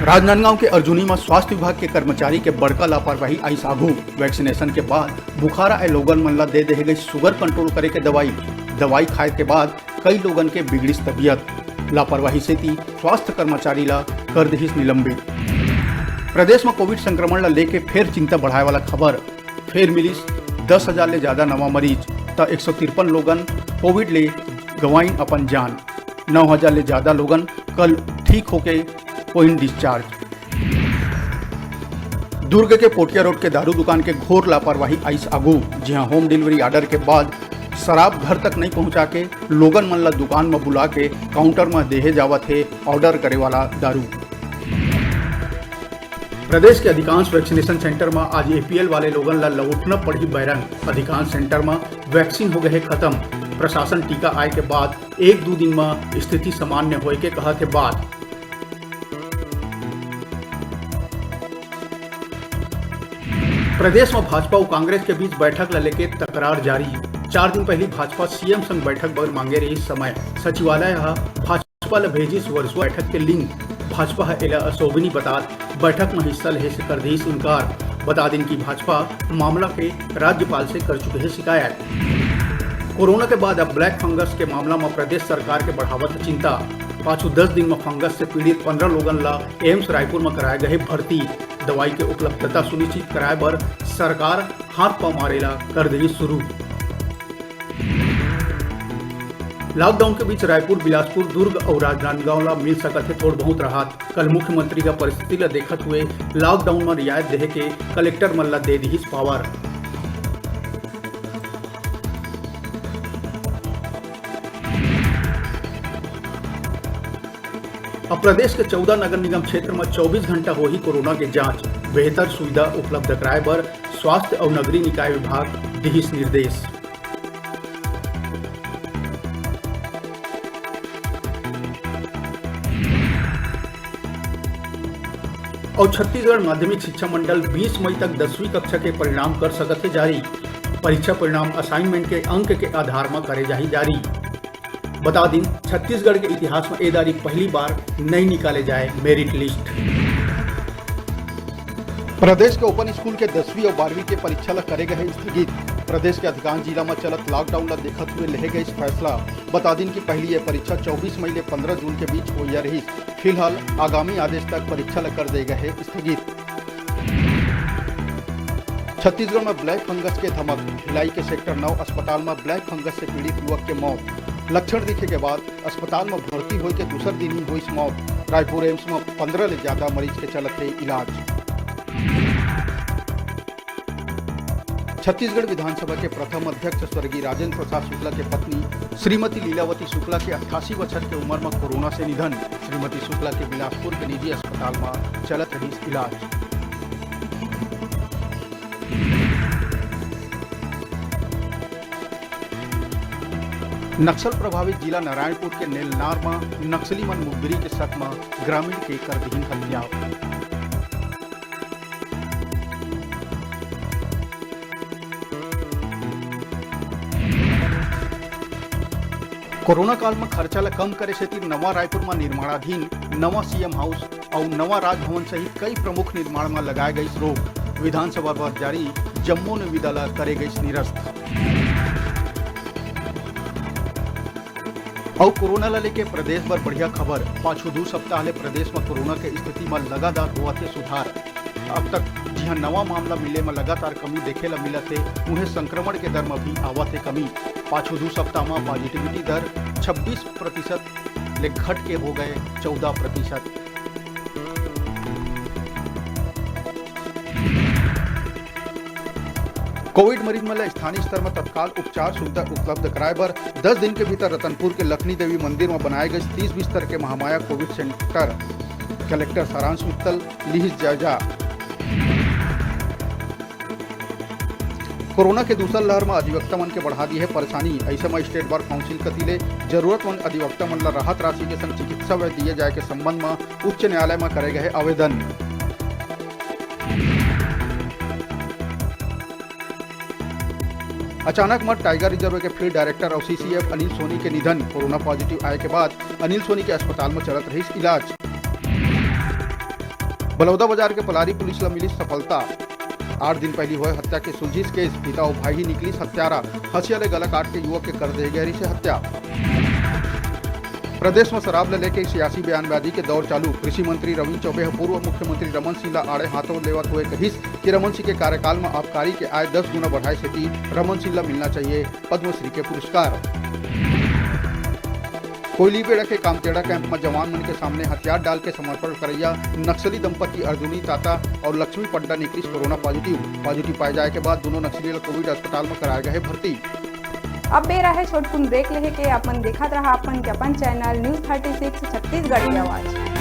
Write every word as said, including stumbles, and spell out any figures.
राजनांदगांव के अर्जुनी म स्वास्थ्य विभाग के कर्मचारी के बड़का लापरवाही आइस आघू। वैक्सीनेशन के बाद बुखार आए लोगन मन ला दे देहे गई शुगर कंट्रोल करे के दवाई। दवाई खाए के बाद कई लोगन के बिगड़िस तबियत। लापरवाही सेती स्वास्थ्य कर्मचारी ला कर दिहिस निलंबित। प्रदेश म कोविड संक्रमण ला लेके फेर चिंता बढ़ाए वाला खबर। फेर मिलिस दस हजार ले ज्यादा नवा मरीज, त एक सौ तिरपन लोगन कोविड ले गंवाइन अपन जान। नौ हजार ले ज्यादा लोगन कल ठीक होके होइन डिस्चार्ज। दुर्ग के पोटिया रोड के दारू दुकान के घोर लापरवाही आइस आगू, जिहां होम डिलीवरी ऑर्डर के बाद शराब घर तक नहीं पहुंचा के लोगन मन ला दुकान म बुला के काउंटर म देहे जावत हे ऑर्डर करे वाला दारू। प्रदेश के अधिकांश वैक्सीनेशन सेंटर म आज एपीएल वाले लोगन ला लौटना पड़ही बैरन। अधिकांश सेंटर म वैक्सीन हो गए हे खत्म। प्रशासन टीका आए के बाद एक दू दिन म स्थिति सामान्य होए के कहत हे बात। प्रदेश म भाजपा अउ कांग्रेस के बीच बैठक ल लेके तकरार जारी। चार दिन पहिली भाजपा सीएम संग बैठक बर मांगे रहिस समय। सचिवालय ह भाजपा ल भेजिस वर्चुअल बैठक के लिंक। भाजपा ह एला अशोभनीय बतात बैठक म हिस्सा लेहे से कर दिस इनकार। बता दिन कि भाजपा मामला के राज्यपाल से कर चुके हे शिकायत। कोरोना के बाद अब ब्लैक फंगस के मामला म प्रदेश सरकार के बढ़ावत हे चिंता। पाछू दस दिन म फंगस से पीड़ित पंद्रह लोगन ला एम्स रायपुर म कराए गए भर्ती। दवाई के उपलब्धता सुनिश्चित कराए बर सरकार हाथ पांव मारे ला कर देही शुरू। लॉकडाउन के बीच रायपुर, बिलासपुर, दुर्ग अउ राजनांदगांव ला मिल सकत हे थोड़ बहुत राहत। कल मुख्यमंत्री का परिस्थिति ला देखत हुए लॉकडाउन म रियायत देहे के कलेक्टर मन ला दे दिहिस पावर। अब प्रदेश के चौदह नगर निगम क्षेत्र म चौबीस घंटा होही कोरोना के जांच। बेहतर सुविधा उपलब्ध कराए बर स्वास्थ्य अउ नगरीय निकाय विभाग दिहिस निर्देश। अउ छत्तीसगढ़ माध्यमिक शिक्षा मंडल बीस मई तक दसवीं कक्षा के परिणाम कर सकत हे जारी। परीक्षा परिणाम असाइनमेंट के अंक के आधार म करे जाही जारी। बता दिन, छत्तीसगढ़ के इतिहास म ए दारी पहली बार नई निकाले जाए मेरिट लिस्ट। प्रदेश के ओपन स्कूल के दसवीं अउ बारहवीं के परीक्षा ल करे गए हे स्थगित। प्रदेश के अधिकांश जिला म चलत लॉकडाउन ल देखत हुए लेहे गए फैसला। बता दिन कि पहली ये परीक्षा चौबीस मई ले पंद्रह जून के बीच होइया रहिस। फिलहाल आगामी आदेश तक परीक्षा ल कर दे गए हे स्थगित। छत्तीसगढ़ में ब्लैक फंगस के धमक, भिलाई के सेक्टर नौ अस्पताल में ब्लैक फंगस से पीड़ित युवक के मौत। लक्षण दिखे के बाद अस्पताल में भर्ती होए के दूसर दिन ही होइस मौत। रायपुर एम्स में पंद्रह ले ज्यादा मरीज के चलत हे इलाज। छत्तीसगढ़ विधानसभा के प्रथम अध्यक्ष स्वर्गीय राजेंद्र प्रसाद शुक्ला के पत्नी श्रीमती लीलावती शुक्ला के अट्ठासी बछर के उमर म कोरोना से निधन। श्रीमती शुक्ला के बिलासपुर के निजी अस्पताल म चलत रहिस इलाज। नक्सल प्रभावित जिला नारायणपुर के नेलनार म नक्सली मन मुखबिरी के शक म ग्रामीण के कर दिहिन हत्या। कोरोना काल म खर्चा ल कम करे सेती नवा रायपुर म निर्माणाधीन नवा सीएम हाउस अउ नवा राजभवन सहित कई प्रमुख निर्माण म लगाए गइस रोक। विधानसभा बर जारी जम्मो निविदा ल करे गइस निरस्त। अउ कोरोना ल लेके प्रदेश बर बढ़िया खबर। पाछू दू सप्ताह ले प्रदेश म कोरोना के स्थिति म लगातार होवत हे सुधार। अब तक जिहां नवा मामला मिले म लगातार कमी देखे ल मिलत हे, उहें संक्रमण के दर म भी आवत हे कमी। पाछू दू सप्ताह म पॉजिटिविटी दर छब्बीस प्रतिशत ले घट के हो गए चौदह प्रतिशत। कोविड मरीज मन ल स्थानीय स्तर म तत्काल उपचार सुविधा उपलब्ध कराए बर दस दिन के भीतर रतनपुर के लखनी देवी मंदिर म बनाए गए तीस बिस्तर के महामाया कोविड सेंटर। कलेक्टर सारांश मित्तल लिहिस जायजा। कोरोना के दूसर लहर म अधिवक्ता मन के बढ़ा दी हे परेशानी। अइसे म स्टेट बार काउंसिल कति ले जरूरतमंद अधिवक्ता मन ल राहत राशि के संग चिकित्सा व्यय दिए जाए के संबंध म उच्च न्यायालय म करे गए आवेदन। अचानक म टाइगर रिजर्व के फील्ड डायरेक्टर अउ सीसीएफ अनिल सोनी के निधन। कोरोना पॉजिटिव आए के बाद अनिल सोनी के अस्पताल म चलत रहिस इलाज। बलौदा बाजार के पलारी पुलिस ल मिलिस सफलता। आठ दिन पहिली होय हत्या के सुलझिस केस, पिता अउ भाई ही निकलिस हत्यारा। हँसिया ले गला काट के युवक के कर दे गे रिहिसे हत्या। प्रदेश म शराब ल लेके सियासी बयानबाजी के दौर चालू। कृषि मंत्री रविंद्र चौबे ह पूर्व मुख्यमंत्री रमन सिंह ल आड़े हाथों लेवत हुए कहिस कि रमन सिंह के कार्यकाल म आबकारी के आय दस गुना बढ़ाए सेती रमन सिंह ल मिलना चाहिए पद्मश्री के पुरस्कार। कोयलीबेड़ा के कामतेड़ा कैंप म जवान मन के सामने हथियार डाल के समर्पण करैया नक्सली दंपति अर्जुनी ताता अउ लक्ष्मी पड्डा निकलिस कोरोना पॉजिटिव। पॉजिटिव पाए जाए के बाद दोनों नक्सली ल कोविड अस्पताल म कराए गए भर्ती। अब बेरा हे छोटकुन ब्रेक लेहे के। अपन देखत रहा अपन के अपन channel news thirty six Chhattisgarh की आवाज़।